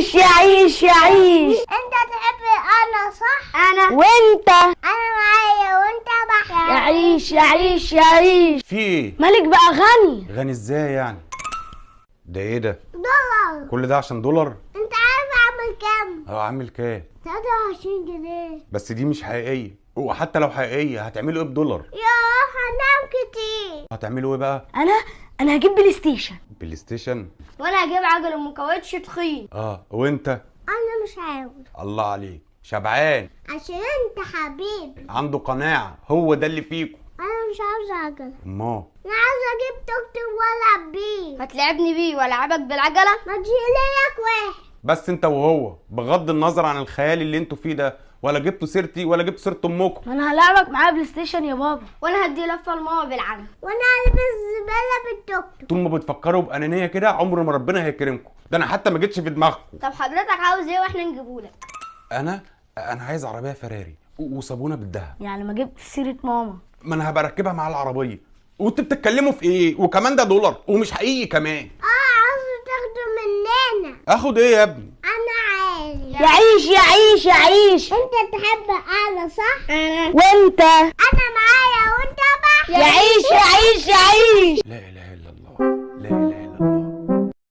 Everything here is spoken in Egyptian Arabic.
يعيش يعيش يعيش. انت تحب انا صح؟ انا وانت. انا معايا وانت بحر. يعيش يعيش يعيش. في ايه؟ مالك بقى غني. غني ازاي يعني؟ ده ايه ده؟ دولار. كل ده عشان دولار؟ انت عارف اعمل كام؟ اه عامل كام؟ 23 جنيه. بس دي مش حقيقية، وحتى لو حقيقية هتعملوا ايه بدولار؟ ياه هنام كتير. هتعملوا ايه بقى؟ انا هجيب بلاي ستيشن. بلاي ستيشن؟ وانا هجيب عجل ام كاوتش تخين. اه وانت؟ انا مش عاوز. الله عليك، شبعان. عشان انت حبيبي. عنده قناعة، هو ده اللي فيكم. انا مش عاوز عجلة. امال؟ انا عاوز اجيب توك توك والعب بيه. هتلعبني بيه والعبك بالعجلة؟ ما تشيلك واحد. بس انت وهو، بغض النظر عن الخيال اللي انتوا فيه ده، ولا جبتوا سيرتي ولا جبتوا سيرة امكم. ما انا هلعبك معايا بلاي ستيشن يا بابا. وانا هدي لفه لماما بالعجله. وانا هلبس زبالة بالتوك توك. طول ما بتفكروا بانانيه كده عمر ما ربنا هيكرمكم، ده انا حتى ما جيتش في دماغكم. طب حضرتك عاوز ايه واحنا نجيبهولك؟ انا عايز عربية فراري وصابونه بالدهب. يعني ما جبت سيره ماما؟ ما انا هبقى اركبها مع العربية. وانتوا بتتكلموا في ايه؟ وكمان ده دولار ومش حقيقي كمان. اه عاوز تاخده مننا. اخد ايه يا ابني؟ انا عايز. يعيش يعيش يعيش. انت تحب انا صح؟ انا وانت. انا معايا وانت بحر. يعيش يعيش يعيش. لا اله